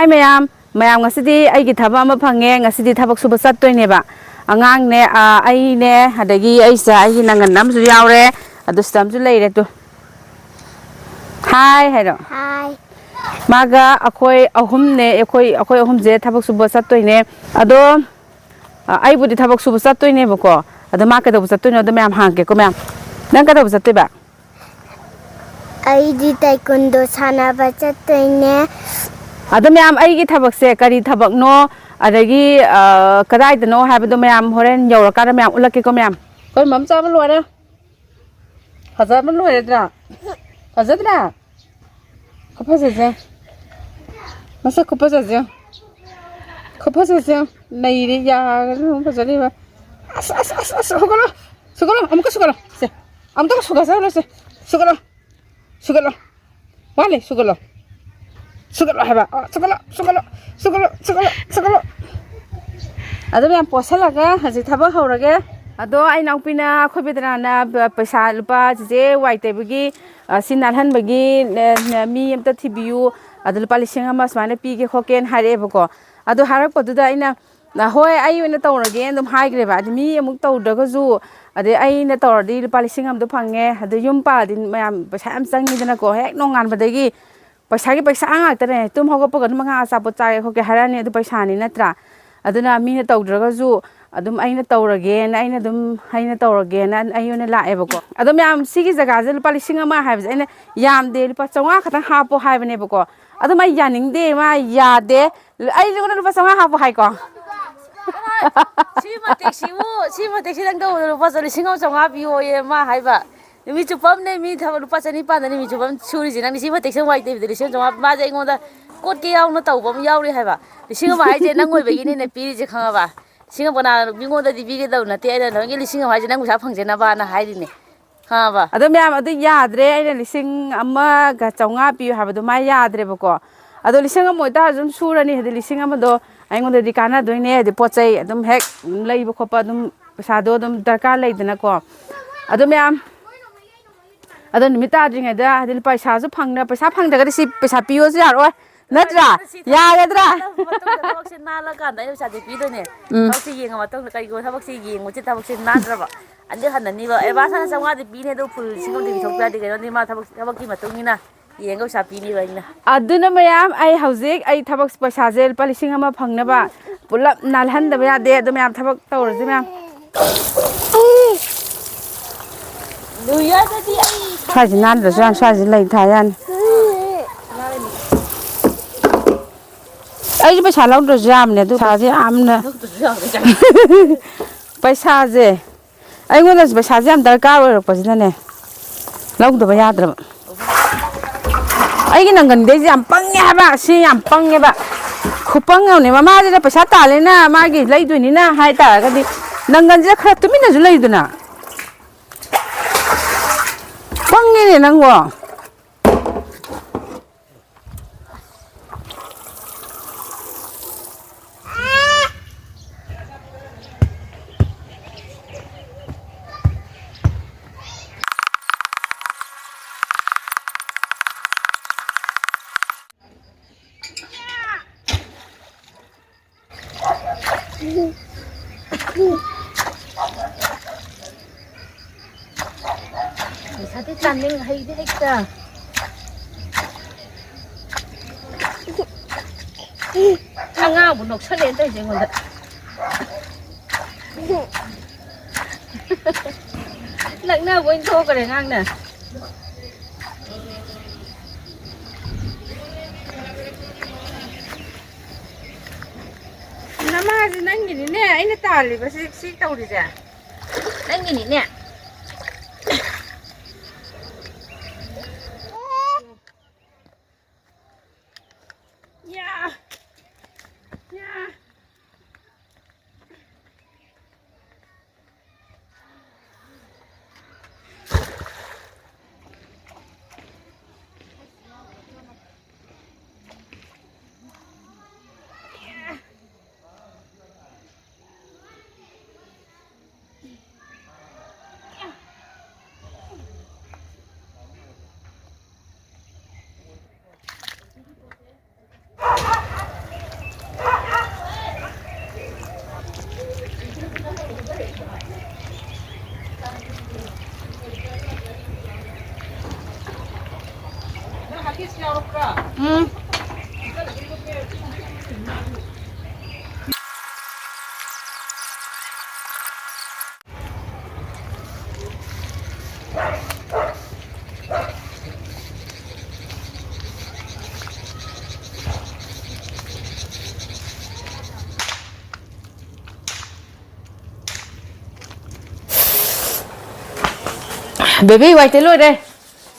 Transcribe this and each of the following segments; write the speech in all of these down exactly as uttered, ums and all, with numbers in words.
ꯃꯌꯥꯝ, ꯃꯌꯥꯝ, ꯉꯁꯤꯗꯤ ꯑꯩꯒꯤ ꯊꯕꯛ ꯑꯃ ꯐꯪꯉꯦ꯫ ꯉꯁꯤꯗꯤ ꯊꯕꯛ ꯁꯨꯕ ꯆꯠꯇꯣꯏꯅꯦꯕ꯫ ꯑꯉꯥꯡꯅꯦ, ꯑ, ꯑꯩꯅꯦ, ꯑꯗꯒꯤ ꯑꯩꯁꯦ, ꯑꯩꯒꯤ ꯅꯪꯒꯟ ꯑꯃꯁꯨ ꯌꯥꯎꯔꯦ꯫ ꯑꯗꯨ ꯁꯤꯗ ꯑꯃꯁꯨ ꯂꯩꯔꯦ ꯇꯨ꯫ ꯍꯥꯏ ꯍꯥꯏꯔꯣ꯫ ꯍꯥꯏ꯫ ꯃꯥꯒ ꯑꯩꯈꯣꯏ ꯑꯍꯨꯝꯅꯦ, ꯑꯩꯈꯣꯏ, ꯑꯩꯈꯣꯏ ꯑꯍꯨꯝꯁꯦ ꯊꯕꯛ ꯁꯨꯕ ꯆꯠꯇꯣꯏꯅꯦ꯫ ꯑꯗꯣ, ꯑ, ꯑꯩꯕꯨꯗꯤ ꯊꯕꯛ ꯁꯨꯕ ꯆꯠꯇꯣꯏꯅꯦꯕꯀꯣ꯫ ꯑꯗꯣ ꯃꯥ ꯀꯩꯗꯧꯕ ꯆꯠꯇꯣꯏꯅꯣ? ꯑꯗꯣ ꯃꯌꯥꯝ ꯍꯪꯉꯛꯀꯦꯀꯣ, ꯃꯌꯥꯝ꯫ ꯅꯪ ꯀꯩꯗꯧꯕ ꯆꯠꯇꯣꯏꯕ? ꯑꯩꯗꯤ ꯇꯥꯏꯀꯨꯟꯗꯣ ꯁꯥꯟꯅꯕ ꯆꯠꯇꯣꯏꯅꯦ꯫ ꯑꯗꯣ ꯃꯌꯥꯝ, ꯑꯩꯒꯤ ꯊꯕꯛꯁꯦ ꯀꯔꯤ ꯊꯕꯛꯅꯣ, ꯑꯗꯒꯤ, ꯑ, ꯀꯗꯥꯏꯗꯅꯣ ꯍꯥꯏꯕꯗꯣ ꯃꯌꯥꯝ ꯍꯣꯔꯦꯟ ꯌꯧꯔꯀꯥꯟꯗ ꯃꯌꯥꯝ ꯎꯠꯂꯛꯀꯦꯀꯣ, ꯃꯌꯥꯝ꯫ ꯑꯩꯈꯣꯏ ꯃꯝ ꯆꯥꯕ ꯂꯣꯏꯔꯦ꯫ ꯐꯖꯕ ꯂꯣꯏꯔꯗ꯭ꯔꯥ? ꯐꯖꯗ꯭ꯔꯥ? ꯈꯨꯐꯖꯁꯦ꯫ ꯃꯁꯛ ꯈꯨꯐꯖꯁꯦ꯫ ꯈꯨꯐꯖꯁꯦ꯫ ꯅꯩꯔꯦ, ꯌꯥꯒꯁꯦ ꯑꯃꯨꯛ ꯐꯖꯔꯤꯕ꯫ ꯑꯁ, ꯑꯁ, ꯑꯁ, ꯑꯁ, ꯍꯧꯒꯠꯂꯣ꯫ ꯁꯨꯒꯠꯂꯣ, ꯑꯃꯨꯛꯀ ꯁꯨꯒꯠꯂꯣ꯫ ꯁꯦ, ꯑꯃꯨꯛꯇ ꯁꯨꯒꯠꯆꯔꯨꯔꯣ, ꯁꯦ꯫ ꯁꯨꯒꯠꯂꯣ꯫ ꯁꯨꯒꯠꯂꯣ꯫ ꯋꯥꯠꯂꯤ, ꯁꯨꯒꯠꯂꯣ꯫ ꯁꯨꯒꯠꯂꯣ ꯍꯥꯏꯕ꯫ ꯑ, ꯁꯨꯒꯠꯂꯣ, ꯁꯨꯒꯠꯂꯣ, ꯁꯨꯒꯠꯂꯣ, ꯁꯨꯒꯠꯂꯣ, ꯁꯨꯒꯠꯂꯣ꯫ ꯑꯗꯨꯝ ꯌꯥꯝ ꯄꯣꯠꯁꯜꯂꯒ ꯍꯧꯖꯤꯛ ꯊꯕꯛ ꯍꯧꯔꯒꯦ꯫ ꯑꯗꯣ ꯑꯩ ꯏꯅꯥꯎꯄꯤꯅ, ꯑꯩꯈꯣꯏ ꯕꯦꯗꯅꯥꯅ ꯄ-, ꯄꯩꯁꯥ ꯂꯨꯄꯥ ꯆꯤꯆꯦ ꯋꯥꯏ ꯇꯩꯕꯒꯤ, ꯑ, ꯁꯤ ꯅꯥꯜꯍꯟꯕꯒꯤ, ꯑ, ꯃꯤ ꯑꯝꯇ ꯊꯤꯕꯤꯌꯨ, ꯑꯗꯨ ꯂꯨꯄꯥ ꯂꯤꯁꯤꯡ ꯑꯃ ꯁꯨꯃꯥꯏꯅ ꯄꯤꯒꯦ ꯈꯣꯠꯀꯦꯅ ꯍꯥꯏꯔꯛꯑꯦꯕꯀꯣ꯫ ꯑꯗꯨ ꯍꯥꯏꯔꯛꯄꯗꯨꯗ ꯑꯩꯅ, "ꯅ-, ꯍꯣꯏ, ꯑꯩ ꯑꯣꯏꯅ ꯇꯧꯔꯒꯦꯅ" ꯑꯗꯨꯝ ꯍꯥꯏꯈ꯭ꯔꯦꯕ꯫ ꯑꯗꯨ ꯃꯤ ꯑꯃꯨꯛ ꯇꯧꯗ꯭ꯔꯒꯁꯨ, ꯑꯗꯩ ꯑꯩꯅ ꯇꯧꯔꯗꯤ ꯂꯨꯄꯥ ꯂꯤꯁꯤꯡ ꯑꯃꯗꯣ ꯐꯪꯉꯦ꯫ ꯑꯗꯩ ꯌꯨꯝ ꯄꯥꯜꯂꯗꯤ ꯃꯌꯥꯝ ꯄꯩꯁꯥ ꯌꯥꯝ ꯆꯪꯉꯤꯗꯅꯀꯣ꯫ ꯍꯦꯛ ꯅꯣꯡꯉꯥꯟꯕꯗꯒꯤ ꯄꯩꯁꯥꯒꯤ ꯄꯩꯁꯥ ꯉꯥꯛꯇꯅꯦ꯫ ꯇꯨꯝ ꯍꯧꯒꯠꯄꯒ ꯑꯗꯨꯝ ꯑꯉꯥꯡ ꯑꯆꯥꯄꯣꯠ ꯆꯥꯒꯦ ꯈꯣꯠꯀꯦ ꯍꯥꯏꯔꯛꯑꯅꯤ, ꯑꯗꯨ ꯄꯩꯁꯥꯅꯤ ꯅꯠꯇ꯭ꯔꯥ? ꯑꯗꯨꯅ ꯃꯤꯅ ꯇꯧꯗ꯭ꯔꯒꯁꯨ ꯑꯗꯨꯝ ꯑꯩꯅ ꯇꯧꯔꯒꯦꯅ, ꯑꯩꯅ ꯑꯗꯨꯝ, ꯑꯩꯅ ꯇꯧꯔꯒꯦꯅ ꯑꯩ ꯑꯣꯏꯅ ꯂꯥꯛꯑꯦꯕꯀꯣ꯫ ꯑꯗꯣ ꯃꯌꯥꯝ, ꯁꯤꯒꯤ ꯖꯒꯥꯁꯦ ꯂꯨꯄꯥ ꯂꯤꯁꯤꯡ ꯑꯃ ꯍꯥꯏꯕꯁꯦ ꯑꯩꯅ ꯌꯥꯝꯗꯦ, ꯂꯨꯄꯥ ꯆꯥꯝꯃꯉꯥ ꯈꯛꯇꯪ ꯍꯥꯞꯄꯣ ꯍꯥꯏꯕꯅꯦꯕꯀꯣ꯫ ꯑꯗꯨꯝ ꯑꯩ ꯌꯥꯅꯤꯡꯗꯦ, ꯃꯥ ꯌꯥꯗꯦ꯫ ꯑꯩ ꯅꯉꯣꯟꯗ ꯂꯨꯄꯥ ꯆꯥꯝꯃꯉꯥ ꯍꯥꯞꯄꯣ ꯍꯥꯏꯀꯣ? ꯁꯤ ꯃꯇꯦꯛꯁꯤꯕꯨ, ꯁꯤ ꯃꯇꯦꯛꯁꯤꯗꯪ ꯇꯧꯕꯗ ꯂꯨꯄꯥ ꯂꯤꯁꯤꯡ ꯑꯃ ꯆꯥꯝꯃꯉꯥ ꯄꯤꯌꯣꯌꯦ ꯃꯥ ꯍꯥꯏꯕ꯫ ꯅꯨꯃꯤꯠ ꯆꯨꯞꯄ ꯑꯃꯅꯦ ꯃꯤ ꯊꯕꯛ ꯂꯨꯄꯥ ꯆꯅꯤꯄꯥꯟꯗ ꯅꯨꯃꯤꯠ ꯆꯨꯞꯄ ꯑꯃ ꯁꯨꯔꯤꯁꯦ, ꯅꯪꯗꯤ ꯁꯤ ꯃꯇꯦꯛꯁꯤꯗꯪ ꯋꯥꯏ ꯇꯩꯕꯗ ꯂꯤꯁꯤꯡ ꯑꯃ ꯆꯥꯝꯃꯉꯥ꯫ ꯃꯥꯁꯦ ꯑꯩꯉꯣꯟꯗ ꯀꯣꯠꯀꯦ ꯌꯥꯎꯅ ꯇꯧꯕ ꯑꯃ ꯌꯥꯎꯔꯤ ꯍꯥꯏꯕ꯫ ꯂꯤꯁꯤꯡ ꯑꯃ ꯍꯥꯏꯁꯦ ꯅꯪ ꯑꯣꯏꯕꯒꯤꯅꯦ ꯑꯩꯅ ꯄꯤꯔꯤꯁꯦ, ꯈꯪꯉꯕ? ꯂꯤꯁꯤꯡ ꯑꯃ ꯀꯅꯥ ꯃꯤꯉꯣꯟꯗꯗꯤ ꯄꯤꯒꯗꯧ ꯅꯠꯇꯦ, ꯑꯩꯅ ꯅꯪꯒꯤ ꯂꯤꯁꯤꯡ ꯑꯃ ꯍꯥꯏꯁꯦ ꯅꯪ ꯄꯩꯁꯥ ꯐꯪꯖꯅꯕꯅ ꯍꯥꯏꯔꯤꯅꯦ꯫ ꯈꯪꯉꯕ? ꯑꯗꯣ ꯃꯌꯥꯝ, ꯑꯗꯨ ꯌꯥꯗ꯭ꯔꯦ, ꯑꯩꯅ ꯂꯤꯁꯤꯡ ꯑꯃꯒ ꯆꯥꯝꯃꯉꯥ ꯄꯤꯌꯨ ꯍꯥꯏꯕꯗꯣ ꯃꯥ ꯌꯥꯗ꯭ꯔꯦꯕꯀꯣ꯫ ꯑꯗꯣ ꯂꯤꯁꯤꯡ ꯑꯃ ꯑꯣꯏꯇꯥꯔꯁꯨ ꯑꯗꯨꯝ ꯁꯨꯔꯅꯤ, ꯍꯥꯏꯗꯤ ꯂꯤꯁꯤꯡ ꯑꯃꯗꯣ ꯑꯩꯉꯣꯟꯗꯗꯤ ꯀꯥꯟꯅꯗꯣꯏꯅꯦ, ꯍꯥꯏꯗꯤ ꯄꯣꯠ ꯆꯩ ꯑꯗꯨꯝ ꯍꯦꯛ ꯂꯩꯕ ꯈꯣꯠꯄ ꯑꯗꯨꯝ ꯄꯩꯁꯥꯗꯣ ꯑꯗꯨꯝ ꯗꯔꯀꯥꯔ ꯂꯩꯗꯅꯀꯣ꯫ ꯑꯗꯣ ꯃꯌꯥꯝ, ꯑꯗꯣ ꯅꯨꯃꯤꯠ ꯇꯥꯗ꯭ꯔꯤꯉꯩꯗ ꯍꯥꯏꯗꯤ ꯄꯩꯁꯥꯁꯨ ꯐꯪꯅ-, ꯄꯩꯁꯥ ꯐꯪꯗ꯭ꯔꯒꯗꯤ ꯁꯤ ꯄꯩꯁꯥ ꯄꯤꯌꯣꯁꯨ ꯌꯥꯔꯣꯏ꯫ ꯅꯠꯇ꯭ꯔꯥ? ꯁꯤ ꯊꯕꯛ ꯌꯥꯒꯗ꯭ꯔꯥ? ꯃꯇꯨꯡꯗ ꯊꯕꯛꯁꯦ ꯅꯥꯜꯂꯀꯥꯟꯗ ꯑꯩꯅ ꯄꯩꯁꯥꯁꯦ ꯄꯤꯗꯣꯏꯅꯦ꯫ ꯎꯝ꯫ ꯊꯕꯛꯁꯦ ꯌꯦꯡꯉ ꯃꯇꯨꯡꯗ ꯀꯩꯒꯨꯝꯕ ꯊꯕꯛꯁꯦ ꯌꯦꯡꯕꯁꯦ ꯊꯕꯛꯁꯦ ꯅꯥꯟꯗ꯭ꯔꯕ, ꯑꯗꯨ ꯍꯟꯅꯅꯤꯕ꯫ ꯑꯦꯗꯚꯥꯟꯁ ꯍꯥꯟꯅ ꯆꯥꯝꯃꯉꯥꯗꯤ ꯄꯤꯅꯤ, ꯑꯗꯨ ꯐꯨꯜ ꯂꯤꯁꯤꯡ ꯑꯃꯗꯤ ꯄꯤꯊꯣꯛꯄ ꯌꯥꯗꯦ꯫ ꯀꯩꯅꯣꯗꯤ ꯃꯥ ꯊꯕꯛ, ꯊꯕꯛꯀꯤ ꯃꯇꯨꯡ ꯏꯟꯅ ꯌꯦꯡꯉꯒ ꯄꯩꯁꯥ ꯄꯤꯅꯤꯕ ꯑꯩꯅ꯫ ꯑꯗꯨꯅ ꯃꯌꯥꯝ, ꯑꯩ ꯍꯧꯖꯤꯛ ꯑꯩ ꯊꯕꯛ ꯄꯩꯁꯥꯁꯦ ꯂꯨꯄꯥ ꯂꯤꯁꯤꯡ ꯑꯃ ꯐꯪꯅꯕ ꯄꯨꯂꯞ ꯅꯥꯜꯍꯟꯗꯕ ꯌꯥꯗꯦ꯫ ꯑꯗꯨ ꯃꯌꯥꯝ ꯊꯕꯛ ꯇꯧꯔꯁꯤ ꯃꯌꯥꯝ꯫ ꯅ꯭ꯌꯨ ꯌꯔꯗꯗꯤ ꯑꯩ ꯁ꯭ꯋꯥꯏꯁꯤ ꯅꯥꯟꯗ꯭ꯔꯁꯨ ꯌꯥꯅꯤ, ꯁ꯭ꯋꯥꯏꯁꯤ ꯂꯩ ꯊꯥ ꯌꯥꯅꯤ꯫ ꯑꯩꯁꯨ ꯄꯩꯁꯥ ꯂꯧꯗ꯭ꯔꯁꯨ ꯌꯥꯕꯅꯦ, ꯑꯗꯨ ꯄꯩꯁꯥꯁꯦ ꯌꯥꯝꯅ ꯂꯧꯗ꯭ꯔꯁꯨ ꯌꯥꯕꯅꯦ ꯀꯥꯏꯅ꯫ ꯄꯩꯁꯥꯁꯦ ꯑꯩꯉꯣꯟꯗꯁꯨ ꯄꯩꯁꯥꯁꯦ ꯌꯥꯝ ꯗꯔꯀꯥꯔ ꯑꯣꯏꯔꯛꯄꯁꯤꯅꯅꯦ, ꯂꯧꯗꯕ ꯌꯥꯗ꯭ꯔꯕ꯫ ꯑꯩꯒꯤ ꯅꯪꯒꯟꯗꯩꯁꯦ ꯌꯥꯝ ꯄꯪꯉꯦ ꯍꯥꯏꯕ, ꯁꯤ ꯌꯥꯝ ꯄꯪꯉꯦꯕ꯫ ꯈꯨꯄꯪ ꯑꯃꯅꯦ꯫ ꯃꯃꯥꯁꯤꯅ ꯄꯩꯁꯥ ꯇꯥꯜꯂꯦꯅ ꯃꯥꯒꯤ ꯂꯩꯗꯣꯏꯅꯤꯅ ꯍꯥꯏ ꯇꯥꯔꯒꯗꯤ, ꯅꯪꯒꯟꯁꯤꯗ ꯈꯔ ꯇꯨꯃꯤꯟꯅꯁꯨ ꯂꯩꯗꯅ꯫ ꯄꯪꯉꯦꯅꯦ ꯅꯪꯕꯣ꯫ ꯄꯩꯁꯥꯗꯤ ꯇꯥꯅꯤꯡ ꯍꯩꯗꯤ ꯍꯩꯇ꯫ ꯑꯉꯥꯡꯕꯨ ꯅꯣꯛꯁꯜꯂꯦ ꯇꯧꯔꯤꯁꯦ ꯑꯩꯉꯣꯟꯗ꯫ ꯂꯛꯅꯕ ꯑꯣꯏꯅ ꯊꯣꯛꯈ꯭ꯔꯦ ꯑꯉꯥꯡꯅ꯫ ꯅꯃꯥꯁꯦ ꯅꯪꯒꯤꯅꯤꯅꯦ ꯑꯩꯅ ꯇꯥꯜꯂꯤꯕꯁꯤ, ꯁꯤ ꯇꯧꯔꯤꯁꯦ꯫ ꯅꯪꯒꯤꯅꯤꯅꯦ꯫ ꯌꯥ! ꯌꯥ! ꯕꯦꯕꯤ, ꯋꯥꯏ ꯇꯩ ꯂꯣꯏꯔꯦ꯫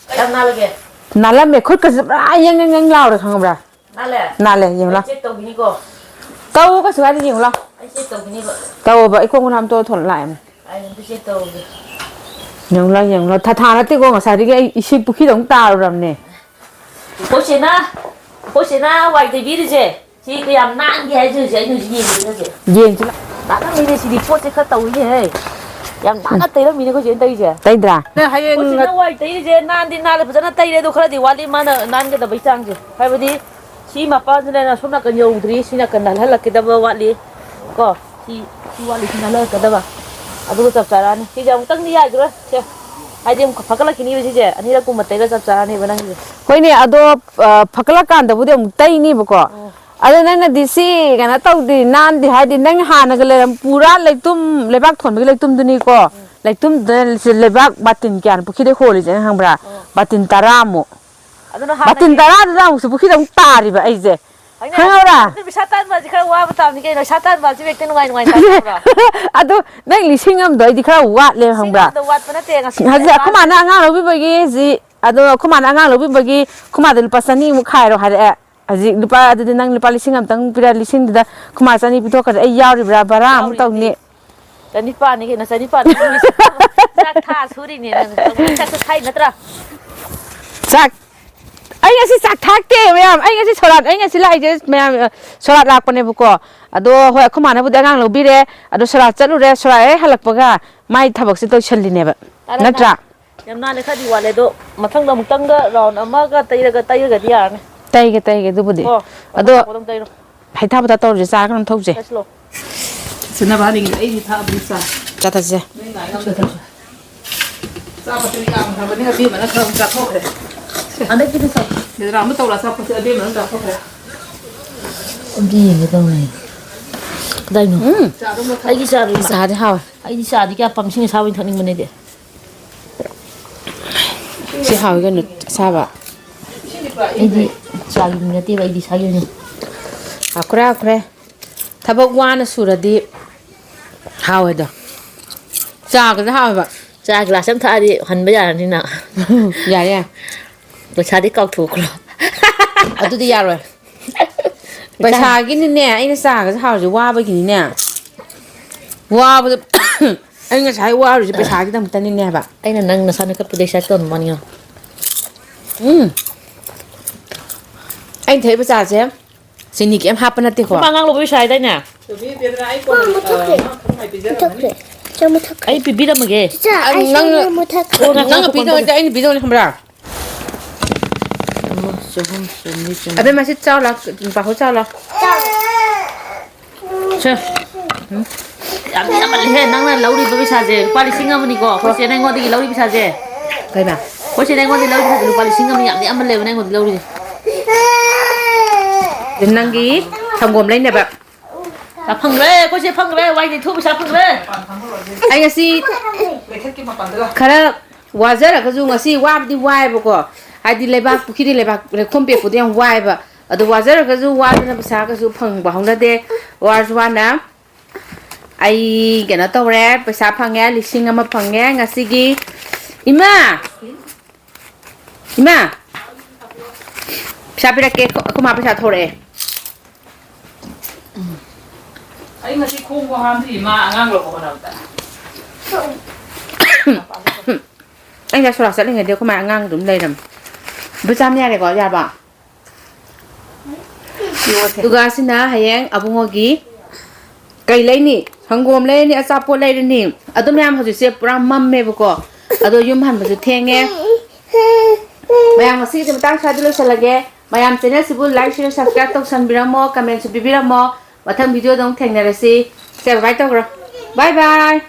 ꯀꯌꯥꯝ ꯅꯥꯜꯂꯒꯦ? ꯅꯥꯜꯂꯝꯃꯦ꯫ ꯈꯨꯠꯀꯁꯦ ꯄꯨꯔꯥ ꯌꯦꯡ ꯌꯦꯡ ꯌꯦꯡ ꯂꯥꯎꯔꯦ, ꯈꯪꯕ꯭ꯔꯥ? ꯅꯥꯜꯂꯦ? ꯅꯥꯜꯂꯦ, ꯌꯦꯡꯉꯨ ꯂꯥꯎ꯫ ꯑꯩ ꯆꯦꯛ ꯇꯧꯈꯤꯅꯤꯀꯣ꯫ ꯇꯧ, ꯀꯩꯁꯨ ꯀꯥꯏꯗꯦ, ꯌꯦꯡꯉꯨ ꯂꯥꯎ꯫ ꯑꯩ ꯆꯦꯛ ꯇꯧꯈꯤꯅꯤꯕ꯫ ꯇꯧꯑꯣꯕ, ꯑꯩ ꯈꯣꯡ ꯈꯨꯠ ꯍꯥꯝꯇꯣꯛꯑ ꯊꯣꯛꯂꯛꯑꯦ꯫ ꯑꯩ ꯑꯝꯇ ꯆꯦꯛ ꯇꯧꯔꯨꯒꯦ꯫ ꯌꯦꯡꯉꯨ ꯂꯥꯎ, ꯌꯦꯡꯉꯨ ꯂꯥꯎ꯫ ꯊꯥ ꯊꯥ ꯅꯠꯇꯦꯀꯣ, ꯉꯁꯥꯏꯗꯒꯤ ꯑꯩ ꯏꯁꯤꯡ ꯄꯨꯈ꯭ꯔꯤꯗ ꯑꯃꯨꯛ ꯇꯥꯔꯨꯔꯕꯅꯦ꯫ ꯑꯩꯈꯣꯏ ꯆꯦꯅ, ꯑꯩꯈꯣꯏ ꯆꯦꯅ ꯋꯥꯏ ꯇꯩꯕꯤꯔꯤꯁꯦ꯫ ꯁꯤ ꯀꯌꯥꯝ ꯅꯥꯟꯒꯦ ꯍꯥꯏꯁꯦ ꯍꯧꯖꯤꯛ ꯑꯩꯅ ꯍꯧꯖꯤꯛ ꯌꯦꯡꯉꯤꯁꯦ ꯅꯠꯇꯦ꯫ ꯌꯦꯡꯁꯤ ꯂꯥꯎ꯫ ꯅꯥꯟꯂꯝꯃꯤꯅꯦ ꯁꯤꯗꯤ, ꯄꯣꯠꯁꯦ ꯈꯔ ꯇꯧꯏꯅꯦꯍꯦ꯫ ꯌꯥꯝ ꯅꯥꯟꯅ ꯇꯩꯔꯝꯃꯤꯅꯦ ꯑꯩꯈꯣꯏ ꯆꯦꯅ ꯇꯩꯁꯦ꯫ ꯇꯩꯗ꯭ꯔꯥ? ꯅꯪ ꯍꯌꯦꯡ ꯑꯩꯈꯣꯏ ꯆꯦꯅ ꯋꯥꯏ ꯇꯩꯔꯤꯁꯦ ꯅꯥꯟꯗꯤ ꯅꯥꯜꯂꯦ, ꯐꯖꯅ ꯇꯩꯔꯦ, ꯑꯗꯣ ꯈꯔꯗꯤ ꯋꯥꯠꯂꯤ ꯃꯥꯅ ꯅꯥꯟꯒꯗꯕꯩ ꯆꯥꯡꯁꯦ꯫ ꯍꯥꯏꯕꯗꯤ ꯁꯤ ꯃꯄꯥꯁꯤꯅ ꯁꯣꯝ ꯅꯥꯀꯟ ꯌꯧꯗ꯭ꯔꯤ, ꯁꯤ ꯅꯥꯀꯟ ꯅꯥꯜꯍꯜꯂꯛꯀꯗꯕ ꯋꯥꯠꯂꯤ꯫ ꯀꯣ, ꯁꯤ, ꯁꯤ ꯋꯥꯠꯂꯤ, ꯁꯤ ꯅꯥꯜꯍꯜꯂꯛꯀꯗꯕ꯫ ꯑꯗꯨꯒ ꯆꯞ ꯆꯥꯔꯛꯑꯅꯤ꯫ ꯁꯤꯁꯦ ꯑꯃꯨꯛꯇꯪꯗꯤ ꯌꯥꯏꯈꯤꯔꯣꯏ꯫ ꯁꯦ, ꯍꯥꯏꯗꯤ ꯑꯃꯨꯛ ꯐꯒꯠꯂꯛꯈꯤꯅꯤꯕ ꯁꯤꯁꯦ꯫ ꯑꯅꯤꯔꯛ ꯀꯨꯝꯕ ꯇꯩꯔ ꯆꯞ ꯆꯥꯔꯅꯦꯕ ꯅꯪꯒꯤꯁꯦ꯫ ꯍꯣꯏꯅꯦ, ꯑꯗꯣ, ꯑ, ꯐꯒꯠꯂꯛꯀꯥꯟꯗꯕꯨꯗꯤ ꯑꯃꯨꯛ ꯇꯩꯅꯤꯕꯀꯣ꯫ ꯑꯣ꯫ ꯑꯗꯣ ꯅꯪꯅꯗꯤ ꯁꯤ ꯀꯩꯅꯣ ꯇꯧꯗꯦ, ꯅꯥꯟꯗꯦ ꯍꯥꯏꯗꯤ ꯅꯪ ꯍꯥꯟꯅꯒ ꯂꯩꯔꯝ-, ꯄꯨꯔꯥ ꯂꯩꯇꯨꯝ, ꯂꯩꯕꯥꯛ ꯊꯣꯟꯕꯒꯤ ꯂꯩꯇꯨꯝꯗꯨꯅꯤꯀꯣ꯫ ꯎꯝ꯫ ꯂꯩꯇꯨꯝꯗꯨꯗ ꯂꯩꯕꯥꯛ ꯕꯥꯇꯤꯟ ꯀꯌꯥꯅꯣ ꯄꯨꯈ꯭ꯔꯤꯗꯩ ꯍꯣꯜꯂꯤꯁꯦ ꯅꯪ ꯈꯪꯕ꯭ꯔꯥ? ꯑꯣ꯫ ꯕꯥꯇꯤꯟ ꯇꯔꯥꯃꯨꯛ꯫ ꯑꯗꯨꯅ ꯕꯥꯇꯤꯟ ꯍꯥꯟꯅꯒꯤ ꯇꯔꯥꯗꯨꯗ ꯑꯃꯨꯛꯁꯨ ꯄꯨꯈ꯭ꯔꯤꯗ ꯑꯃꯨꯛ ꯇꯥꯔꯤꯕ ꯑꯩꯁꯦ꯫ ꯍꯣꯏꯅꯦ, ꯈꯪꯉꯕ꯭ꯔꯥ? ꯑꯗꯨ ꯄꯩꯁꯥ ꯇꯥꯟꯕ ꯍꯥꯏꯁꯦ ꯈꯔ ꯋꯥꯕ ꯇꯥꯕꯅꯤ ꯀꯩꯅꯣ꯫ ꯄꯩꯁꯥ ꯇꯥꯟꯕ ꯍꯥꯏꯁꯦ ꯍꯦꯛꯇ ꯅꯨꯡꯉꯥꯏ ꯅꯨꯡꯉꯥꯏ ꯇꯥꯟ ꯌꯥꯕ꯭ꯔꯣ? ꯑꯗꯨ ꯅꯪ ꯂꯤꯁꯤꯡ ꯑꯃꯗꯣ ꯑꯩꯗꯤ ꯈꯔ ꯋꯥꯠꯂꯦ, ꯂꯤꯁꯤꯡ ꯈꯪꯕ꯭ꯔꯥ? ꯑꯃꯗꯣ ꯋꯥꯠꯄ ꯅꯠꯇꯦ, ꯉꯁꯤ ꯍꯧꯖꯤꯛ ꯑꯩꯈꯣꯏ advance ꯃꯥꯅ ꯑꯉꯥꯡ ꯂꯧꯕꯤꯕꯒꯤ ꯍꯧꯖꯤꯛ, ꯑꯗꯣ ꯑꯩꯈꯣꯏ ꯃꯥꯅ ꯑꯉꯥꯡ ꯂꯧꯕꯤꯕꯒꯤ ꯑꯩꯈꯣꯏ ꯃꯥꯗ ꯂꯨꯄꯥ ꯆꯅꯤꯃꯨꯛ ꯈꯥꯏꯔꯣ ꯍꯥꯏꯔꯛꯑꯦ꯫ ꯍꯧꯖꯤꯛ ꯂꯨꯄꯥ, ꯑꯗꯨꯗꯤ ꯅꯪ ꯂꯨꯄꯥ ꯂꯤꯁꯤꯡ ꯑꯃꯇꯪ ꯄꯤꯔꯛ, ꯂꯤꯁꯤꯡꯗꯨꯗ ꯑꯩꯈꯣꯏ ꯃꯥ ꯆꯅꯤ ꯄꯤꯊꯣꯛꯈ꯭ꯔꯗꯤ ꯑꯩ ꯌꯥꯎꯔꯤꯕ꯭ꯔꯥ? ꯚꯔꯥ ꯑꯃꯨꯛ ꯌꯥꯎꯔꯤꯗꯨꯗꯤ꯫ ꯇꯧꯅꯤ꯫ ꯆꯅꯤꯄꯥꯟꯅꯤ ꯀꯩꯅꯣ, ꯆꯅꯤꯄꯥꯟ ꯅꯪꯒꯤ ꯆꯥꯛ ꯊꯥ ꯁꯨꯔꯤꯅꯦ ꯅꯪ꯫ ꯆꯥꯛꯁꯨ ꯊꯥꯏ ꯅꯠꯇ꯭ꯔꯥ? ꯆꯥꯛ, ꯑꯩ ꯉꯁꯤ ꯆꯥꯛ ꯊꯥꯛꯇꯦ ꯃꯌꯥꯝ꯫ ꯑꯩ ꯉꯁꯤ ꯁꯣꯔꯥꯠ, ꯑꯩ ꯉꯁꯤ ꯂꯥꯛꯏꯁꯦ ꯃꯌꯥꯝ, ꯑ, ꯁꯣꯔꯥꯠ ꯂꯥꯛꯄꯅꯦꯕꯀꯣ꯫ ꯑꯗꯣ ꯍꯣꯏ, ꯑꯩꯈꯣꯏ ꯃꯥꯅꯕꯨꯗꯤ ꯑꯉꯥꯡ ꯂꯧꯕꯤꯔꯦ꯫ ꯑꯗꯣ ꯁꯣꯔꯥꯠ ꯆꯠꯂꯨꯔꯦ, ꯁꯣꯔꯥꯠ ꯍꯦꯛ ꯍꯜꯂꯛꯄꯒ ꯃꯥꯏ ꯊꯕꯛꯁꯦ ꯇꯧꯁꯜꯂꯤꯅꯦꯕ꯫ ꯇꯥꯔꯦ, ꯅꯠꯇ꯭ꯔꯥ? ꯇꯥꯔꯦ꯫ ꯌꯥꯝ ꯅꯥꯜꯂꯦ, ꯈꯔꯗꯤ ꯋꯥꯠꯂꯦ꯫ ꯑꯗꯣ ꯃꯊꯪꯗ ꯑꯃꯨꯛꯇꯪꯒ round ꯑꯃꯒ ꯇꯩꯔꯒ, ꯇꯩꯔꯒꯗꯤ ꯌꯥꯔꯅꯤ꯫ ꯇꯩꯒꯦ, ꯇꯩꯒꯦ, ꯑꯗꯨꯕꯨꯗꯤ꯫ ꯀꯣ, ꯃꯊꯪ ꯑꯗꯣ ꯂꯥꯛꯄꯗ ꯑꯃꯨꯛ ꯇꯩꯔꯣ꯫ ꯍꯩꯊꯥ ꯄꯣꯊꯥ ꯇꯧꯔꯁꯦ, ꯆꯥ ꯀꯩꯅꯣꯝ ꯊꯧꯁꯦ꯫ ꯆꯠꯁꯤꯂꯣ꯫ ꯁꯤꯟꯅꯕ ꯍꯥꯏꯅꯤꯡꯉꯤ, ꯑꯩꯗꯤ ꯊꯛꯑꯕꯅꯤ ꯆꯥ꯫ ꯆꯥ ꯊꯛꯁꯦ꯫ ꯅꯣꯏ ꯉꯥꯏ ꯉꯝꯗꯗꯅ꯫ ꯆꯥꯕ ꯇꯨꯗꯤ ꯌꯥꯝꯈ꯭ꯔꯕꯅꯤ, ꯑꯕꯦꯝꯃꯅ ꯈꯔ ꯑꯃꯨꯛ ꯆꯥꯊꯣꯛꯈ꯭ꯔꯦ꯫ ꯍꯟꯗꯛꯀꯤꯗꯤ ꯆꯥ-, ꯃꯦꯗꯥꯝꯅ ꯇꯧꯔ ꯑꯆꯥꯄꯣꯠꯁꯦ ꯑꯕꯦꯝꯃꯅ ꯆꯥꯊꯣꯛꯈ꯭ꯔꯦ꯫ ꯑꯝꯇ ꯌꯦꯡꯒꯦ ꯇꯧꯅꯤ꯫ ꯀꯗꯥꯏꯅꯣ? ꯎꯝ꯫ ꯆꯥꯗꯣ ꯃꯨꯊꯠꯂꯣ꯫ ꯑꯩꯒꯤ ꯆꯥꯗꯨꯗꯤ ꯆꯥꯗꯤ ꯍꯥꯎꯋꯦ꯫ ꯑꯩꯗꯤ ꯆꯥꯗꯤ ꯀꯌꯥ ꯄꯥꯝ-, ꯏꯁꯤꯡ ꯑꯁꯥꯕ ꯑꯣꯏꯅ ꯊꯛꯅꯤꯡꯕꯅꯦ ꯑꯩꯗꯤ꯫ ꯁꯤ ꯍꯥꯎꯋꯤ ꯀꯩꯅꯣ, ꯑꯁꯥꯕ꯫ ꯏꯁꯤꯡꯗꯤ ꯄꯨꯔꯥ ꯑꯩꯗꯤ ꯏꯪꯗ꯭ꯔꯤ꯫ ꯆꯥꯒꯤ ꯃꯤ ꯅꯠꯇꯦꯕ, ꯑꯩꯗꯤ ꯏꯁꯥꯒꯤ ꯑꯣꯏꯅ꯫ ꯍꯥꯎꯈ꯭ꯔꯦ, ꯍꯥꯎꯈ꯭ꯔꯦ꯫ ꯊꯕꯛ ꯋꯥꯅ ꯁꯨꯔꯗꯤ ꯍꯥꯎꯋꯦꯗꯣ꯫ ꯆꯥꯒꯁꯦ ꯍꯥꯎꯋꯦꯕ꯫ ꯆꯥ ꯒꯤꯂꯥꯁ ꯑꯃ ꯊꯛꯑꯗꯤ ꯍꯟꯕ ꯌꯥꯔꯅꯤꯅ꯫ ꯌꯥꯔꯦ, ꯌꯥꯔꯦ꯫ ꯄꯩꯁꯥꯗꯤ ꯀꯥꯎꯊꯣꯛꯈ꯭ꯔꯣ꯫ ꯑꯗꯨꯗꯤ ꯌꯥꯔꯣꯏ꯫ ꯄꯩꯁꯥꯒꯤꯅꯤꯅꯦ ꯑꯩꯅ ꯆꯥꯒꯁꯦ ꯍꯥꯎꯔꯤꯁꯦ, ꯋꯥꯕꯒꯤꯅꯤꯅꯦ꯫ ꯋꯥꯕꯗ ꯑꯩ ꯉꯁꯥꯏ ꯋꯥꯔꯨꯁꯦ ꯄꯩꯁꯥꯒꯤꯗꯃꯛꯇꯅꯤꯅꯦ ꯍꯥꯏꯕ꯫ ꯑꯩꯅ ꯅꯪ ꯅꯁꯥ ꯅꯈꯠꯄꯗꯩ ꯁꯥꯏꯠ ꯇꯧꯔꯝꯕꯅꯤꯉꯣ꯫ ꯎꯝ꯫ ꯑꯩꯅ ꯊꯛꯏꯕ ꯆꯥꯁꯦ ꯆꯤꯅꯤ ꯀꯩꯝ ꯍꯥꯞꯄ ꯅꯠꯇꯦꯀꯣ꯫ ꯅꯨꯄꯥ ꯑꯉꯥꯡ ꯂꯧꯕ ꯄꯩꯁꯥ ꯍꯥꯏꯗꯥꯏꯅꯦ? ꯆꯥ ꯃꯨꯊꯛꯈ꯭ꯔꯦ꯫ ꯆꯥ ꯃꯨꯊꯛꯈ꯭ꯔꯦ꯫ ꯑꯩ ꯄꯤꯕꯤꯔꯝꯃꯒꯦ꯫ ꯆꯥ, ꯑꯩ ꯅꯪꯅ ꯁꯪꯒꯣꯝ ꯃꯨꯊꯛꯈ꯭ꯔꯦ꯫ ꯑꯣ, ꯉꯥꯏꯈꯣ, ꯅꯪꯅ ꯉꯥꯏꯈꯣ, ꯄꯤꯗꯧ ꯅꯠꯇꯦ, ꯑꯩꯅ ꯄꯤꯗꯧꯅꯦ ꯈꯪꯕ꯭ꯔꯥ? ꯑꯃ, ꯆꯍꯨꯝ, ꯆꯥꯝꯃꯔꯤ, ꯆꯥꯝꯃꯉꯥ꯫ ꯑꯕꯦꯝꯃ ꯁꯤ ꯆꯥꯎ ꯂꯥꯎ, ꯄꯥꯐꯣꯔ ꯆꯥꯎ ꯂꯥꯎ꯫ ꯁꯦ꯫ ꯎꯝ꯫ ꯌꯥꯝ ꯌꯥꯝꯃꯜꯂꯦꯍꯦ, ꯅꯪꯅ ꯂꯧꯔꯤꯕ ꯄꯩꯁꯥꯁꯦ ꯂꯨꯄꯥ ꯂꯤꯁꯤꯡ ꯑꯃꯅꯤꯀꯣ꯫ ꯑꯩꯈꯣꯏ ꯆꯦꯅ ꯑꯩꯉꯣꯟꯗꯒꯤ ꯂꯧꯔꯤ ꯄꯩꯁꯥꯁꯦ꯫ ꯀꯩꯅꯣ? ꯑꯩꯈꯣꯏ ꯆꯦꯅ ꯑꯩꯉꯣꯟꯗꯒꯤ ꯂꯧꯔꯤ ꯄꯩꯁꯥꯁꯦ ꯂꯨꯄꯥ ꯂꯤꯁꯤꯡ ꯑꯃꯅꯤ, ꯌꯥꯝ ꯌꯥꯝꯃꯜꯂꯦꯕ ꯅꯪ ꯑꯩꯉꯣꯟꯗ ꯂꯧꯔꯤꯁꯦ꯫ ꯅꯪꯒꯤ ꯁꯪꯒꯣꯝ ꯂꯩꯅꯕ꯫ ꯄꯩꯁꯥ ꯐꯪꯈ꯭ꯔꯦ, ꯑꯩꯈꯣꯏ ꯆꯦ ꯐꯪꯈ꯭ꯔꯦ, ꯋꯥꯏ ꯇꯩꯊꯣꯛ ꯄꯩꯁꯥ ꯐꯪꯈ꯭ꯔꯦ꯫ ꯑꯩ ꯉꯁꯤ ꯈꯔ ꯋꯥꯖꯔꯒꯁꯨ, ꯉꯁꯤ ꯋꯥꯕꯗꯤ ꯋꯥꯏꯑꯦꯕꯀꯣ, ꯍꯥꯏꯗꯤ ꯂꯩꯕꯥꯛ ꯄꯨꯈ꯭ꯔꯤꯗꯤ ꯂꯩꯕꯥꯛ ꯂꯩꯈꯣꯝ ꯄꯦꯛꯄꯗꯤ ꯌꯥꯝ ꯋꯥꯏꯑꯦꯕ꯫ ꯑꯗꯣ ꯋꯥꯖꯔꯒꯁꯨ ꯋꯥꯗꯅ ꯄꯩꯁꯥ ꯀꯩꯁꯨ ꯐꯪꯕ ꯍꯧꯅꯗꯦ꯫ ꯋꯥꯔꯁꯨ ꯋꯥꯅ ꯑꯩ ꯀꯩꯅꯣ ꯇꯧꯔꯦ, ꯄꯩꯁꯥ ꯐꯪꯉꯦ, ꯂꯤꯁꯤꯡ ꯑꯃ ꯐꯪꯉꯦ ꯉꯁꯤꯒꯤ꯫ ꯏꯃꯥ! ꯏꯃꯥ! ꯄꯩꯁꯥ ꯄꯤꯔꯛꯀꯦ, ꯑꯩꯈꯣꯏ ꯃꯥ ꯄꯩꯁꯥ ꯊꯣꯔꯛꯑꯦ꯫ ꯑꯩ ꯉꯁꯤ ꯈꯣꯡꯕꯨ ꯍꯥꯝꯗ꯭ꯔꯤ ꯃꯥ ꯑꯉꯥꯡ ꯂꯧꯕ ꯍꯣꯠꯅꯕꯗ꯫ ꯑꯩꯅ ꯁꯣꯔꯥ ꯆꯠꯂꯤꯉꯩꯗ ꯑꯩꯈꯣꯏ ꯃꯥ ꯑꯉꯥꯡ ꯑꯗꯨꯝ ꯂꯩꯔꯝꯃꯦ꯫ ꯑꯗꯨ ꯆꯥꯝ ꯌꯥꯔꯦꯀꯣ, ꯌꯥꯔꯕ? ꯑꯗꯨꯒ ꯁꯤꯅ ꯍꯌꯦꯡ ꯑꯕꯨꯡꯉꯣꯒꯤ ꯀꯩ ꯂꯩꯅꯤ? ꯁꯪꯒꯣꯝ ꯂꯩꯔꯅꯤ, ꯑꯆꯥꯄꯣꯠ ꯂꯩꯔꯅꯤ꯫ ꯑꯗꯨ ꯃꯌꯥꯝ ꯍꯧꯖꯤꯛꯁꯦ ꯄꯨꯔꯥ ꯃꯝꯃꯦꯕꯀꯣ꯫ ꯑꯗꯣ ꯌꯨꯝ ꯍꯟꯕꯁꯨ ꯊꯦꯡꯉꯦ꯫ ꯃꯌꯥꯝ ꯉꯁꯤꯒꯤꯗꯤ ꯃꯇꯥꯡ ꯁ꯭ꯋꯥꯏꯗ ꯂꯣꯏꯁꯤꯜꯂꯒꯦ꯫ ꯃꯌꯥꯝ ꯆꯦꯅꯦꯜꯁꯤꯕꯨ like, share, subscribe ꯇꯧꯁꯟꯕꯤꯔꯝꯃꯣ, ꯀꯃꯦꯟꯁꯨ ꯄꯤꯕꯤꯔꯝꯃꯣ꯫ ꯃꯊꯪ ꯚꯤꯗꯤꯑꯣꯗ ꯑꯃꯨꯛ ꯊꯦꯡꯅꯔꯁꯤ꯫ ꯁꯦ bye bye ꯇꯧꯈ꯭ꯔꯣ꯫ Bye bye꯫